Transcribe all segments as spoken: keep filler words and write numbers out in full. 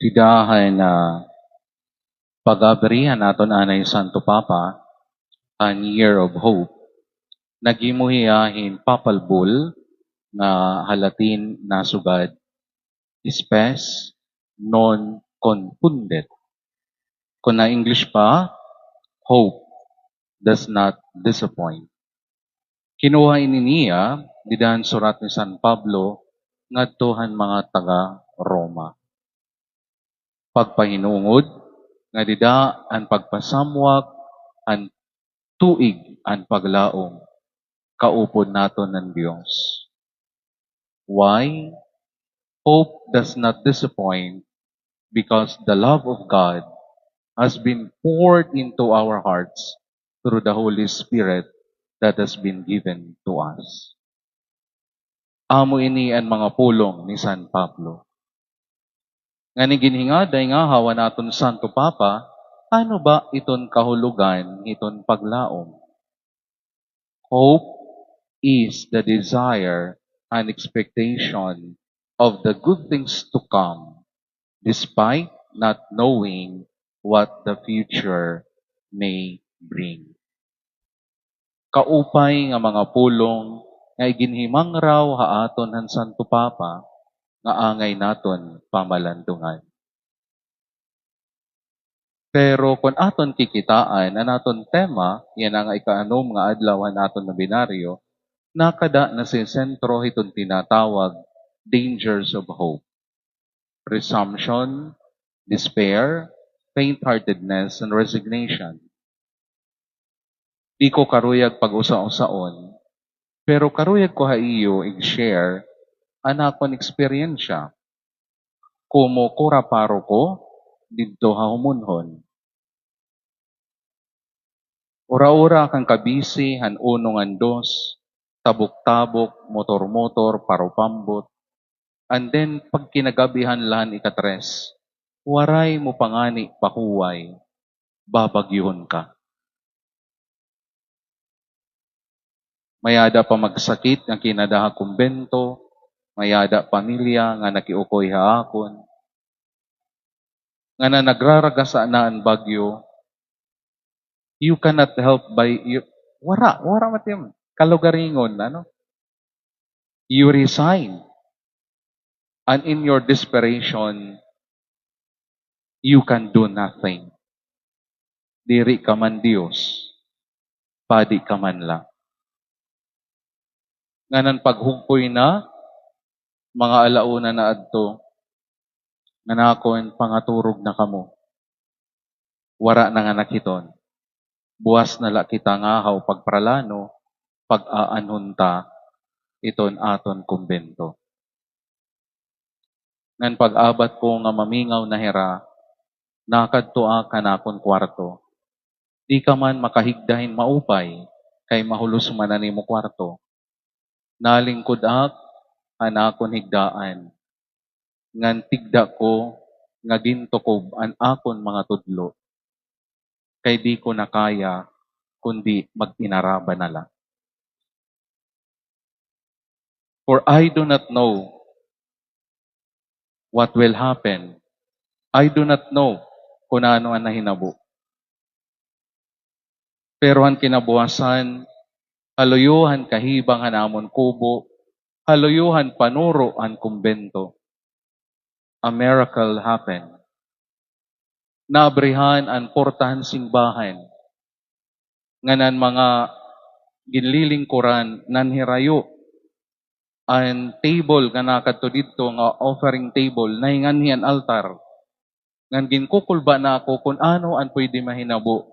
Dida han, ah, pag-abri han aton anay Santo Papa, han Year of Hope, naghimo hiya hin papal bull nga ha Latin nasugad, "Spes non confundet." Kon ha English pa, "Hope does not disappoint." Kinuha ini niya dida han surat ni San Pablo ngadto han mga taga-Roma. Pagpahinungod nga dida an pagpasamwak han tuig han paglaom, kaupod naton an Dios. Why? Hope does not disappoint because the love of God has been poured into our hearts through the Holy Spirit that has been given to us. Amo ini an mga pulong ni San Pablo. Ngan ginhingaday ngahaw han aton Santo Papa, ano ba iton kahulogan hiton paglaom? Hope is the desire and expectation of the good things to come, despite not knowing what the future may bring. Kaupay nga mga pulong nga iginhimangraw ha aton han Santo Papa nga angay naton pamalandungan. Pero kon aton kikitaan, an aton tema, yana nga ikaanom nga adlaw han aton nobenaryo, nakada nasesentro hiton tinatawag dangers of hope. Presumption, despair, faint-heartedness, and resignation. Di ko karuyag pag-usa-usaon, pero karuyag ko ha iyo ig-share an akon eksperyensya komo kura paroko didto ha Jumonjon. Ura-ura kan kabisi han uno ngan dos, tabok-tabok, motor-motor, parupambot. And then, pagkinagab-ihan la han ikatres, waray mo pa ngani pahuway, babagyuhon ka. May-ada pamagsakit nga kinada ha kumbento, may-ada pamilya nga nakiukoy ha akon. Ngan nagraragasa na an bagyo, you cannot help by, you, wara, wara man it im kalugaringon, ano? You resign. And in your desperation, you can do nothing. Diri ka man Dios, padi ka man la. Ngan an paghugpoy na, mga ala una na adto, ngan akon pangaturog na kamo. Wara na nga nakiton. Buwas na la kita ngahaw pagparalano, pag-aanhon ta iton aton kumbento. Ngan pag-abat ko nga mamingaw na hira, nakadto ak han akon kwarto. Di ka man makahigda hin maupay, kay mahulos man an imo kwarto. Nalingkod ak han akon higdaan, ngan tigda ko nga gintukob an akon mga tudlo, kay di ko na kaya kundi mag-inaraba na la. For I do not know what will happen. I do not know kun ano an nahinabo. Pero han kinabuwasan, ha luyo han kahibang han amon kubo, ha luyo han panuro han kumbento, a miracle happened. Naabrihan an porta han simbahan, ngan an mga ginlilingkuran nanhirayo. An table nga nakadto didto nga offering table, nahinganhi an altar. Ngan ginkukulba na ako kun ano an pwede mahinabo.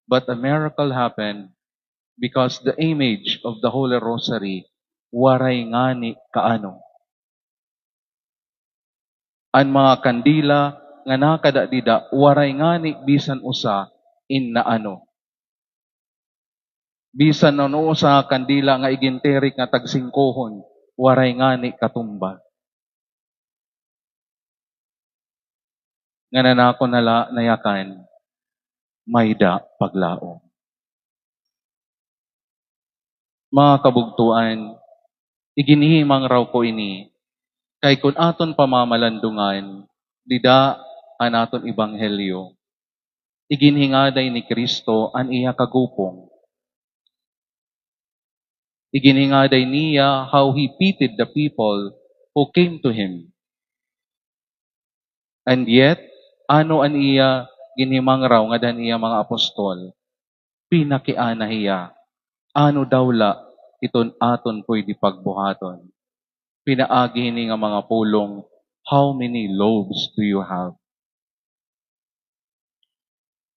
But a miracle happened because the image of the Holy Rosary waray ngani kaano. An mga kandila nga nakada dida, waray ngani bisan usa in naano. Bisan an usa nga kandila nga igintirik nga tagsingkohon, waray ngani katumba. Ngan an akon na la nayakan, may-ada paglaom. Mga kabugtoan, iginhihimangraw ko ini, kay kun aton pamamalandungan, dida an aton ebanghelyo, iginhingaday ni Cristo an iya kagupong. Iginhingaday niya how he pitied the people who came to him. And yet, ano an iya ginhimangraw ngada han iya mga apostol? Pinakiana hiya, ano daw la iton aton puydi pagbuhaton? Pinaagi hini nga mga pulong, "How many loaves do you have?"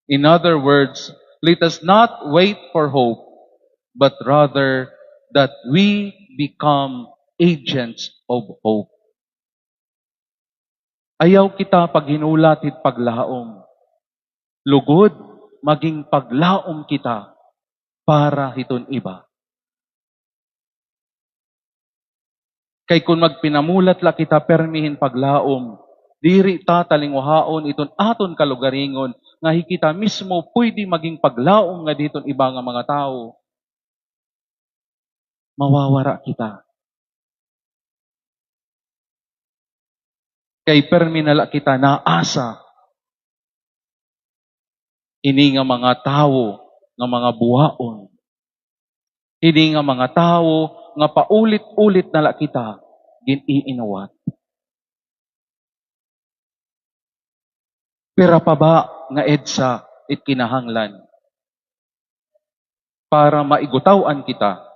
In other words, let us not wait for hope, but rather that we become agents of hope. Ayaw kita paghinulat hit paglaom. Lugod, maging paglaom kita para hiton iba. Kay kon magpinamulat la kita pirmi hin paglaom, diri ta talinguhaon iton aton kalugaringon nga hi kita mismo puydi maging paglaom ngadi hiton iba nga mga tawo. Mawawara kita. Kay pirmi na la kita naasa ini nga mga tawo nga mga buwaon. Ini nga mga tawo nga paulit-ulit na la kita gin-iinuwat. Pira pa ba nga EDSA it kinahanglan para maigutaw-an kita?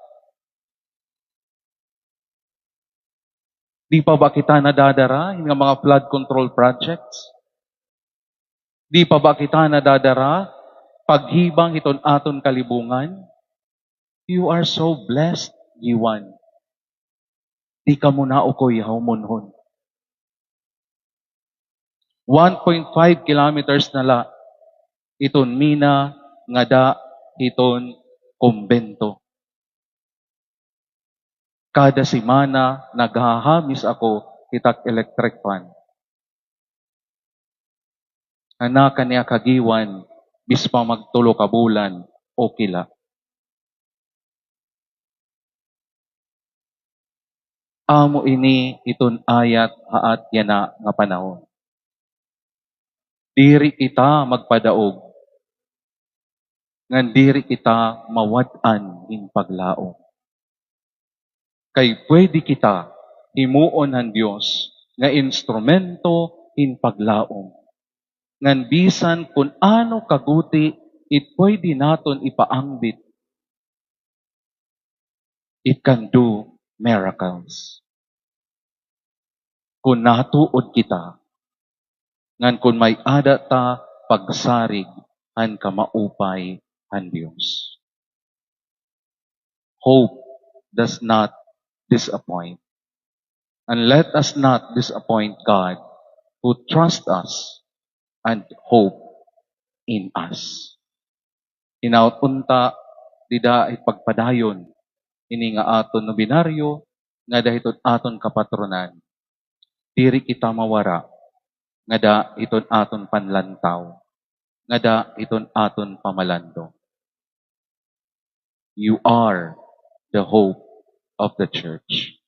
Di pa ba kita nadadara hin nga mga flood control projects? Di pa ba kita nadadara paghibang hiton aton kalibungan? You are so blessed, Guiuan. Di kamo naukoy ha humunhon. One point five kilometers na la iton mina ngada hiton kumbento. Kada semana, naghahamis ako hit ak electric fan. An akon niya kagiwan, bisan pa magtulo ka bulan, okay la. Amo ini iton ayat ha aton yana nga panahon. Diri kita magpadaog ngan diri kita mawad-an hin paglaom. Kay pwede kita himuon han Dios nga instrumento hin paglaom. Ngan bisan kun ano kaguti it pwede naton ipaangbit, it can do miracles. Kun natuod kita, ngan kun may-ada ta pagsarig han kamaupay han Dios. Hope does not disappoint. And let us not disappoint God who trusts us and hope in us. Hinaot unta, dida it pagpadayon ini nga aton nobenaryo, ngada hiton aton kapatronan. Diri kita mawara, ngada hiton aton panlantaw, ngada hiton aton pamalandong. You are the hope of the church.